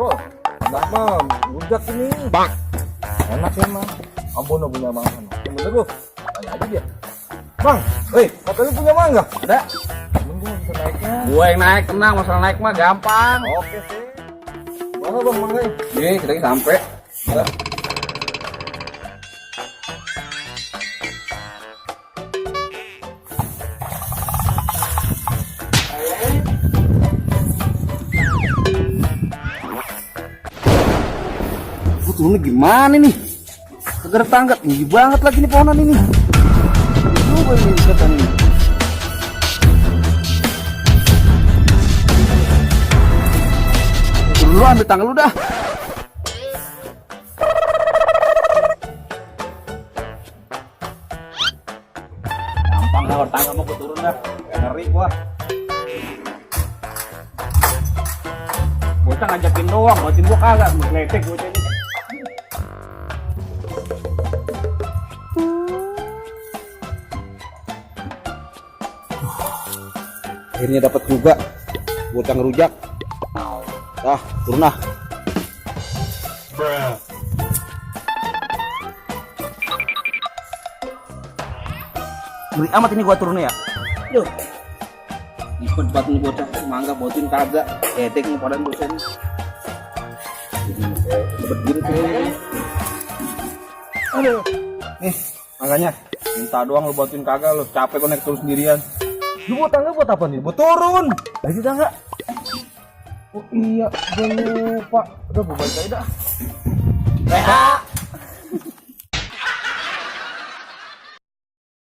Oh, enak mah, rujak ini. Bang. Enak ya mah. Ampun, punya mangga. Yang bener lu, tanya aja dia. Bang, katanya punya mangga? Ada. Mending bisa naiknya. Gue yang naik, tenang, masalah naik mah gampang. Oke sih. Mana bang mangganya? Nih, kita sampai. Ya. Turunnya gimana nih? Segar tangga tinggi banget lagi nih pohonan ini. Coba ini ikatan ini. Turun dulu, ambil tangga lu dah. Gampang dah, tangga mau gua turun dah. Ngeri gua. Bocah ngajakin doang, buatin gua kagak, ngeletek bocah ini. Akhirnya dapat juga bocah ngerujak. Turun lah. Ngeri amat ini gua turunnya ya. Duh. Ikut buat nih bocah mangga botin kagak. Etek nih padahal bocah ini. Cepet gitu sih. Aduh. Nih, mangganya. Minta doang lu buatin kagak lu. Capek gua naik turun sendirian. Lu buat tangga buat apa nih? Buat turun. Lagi tangga. Oh iya, gue lupa. Udah gue balik aja dah.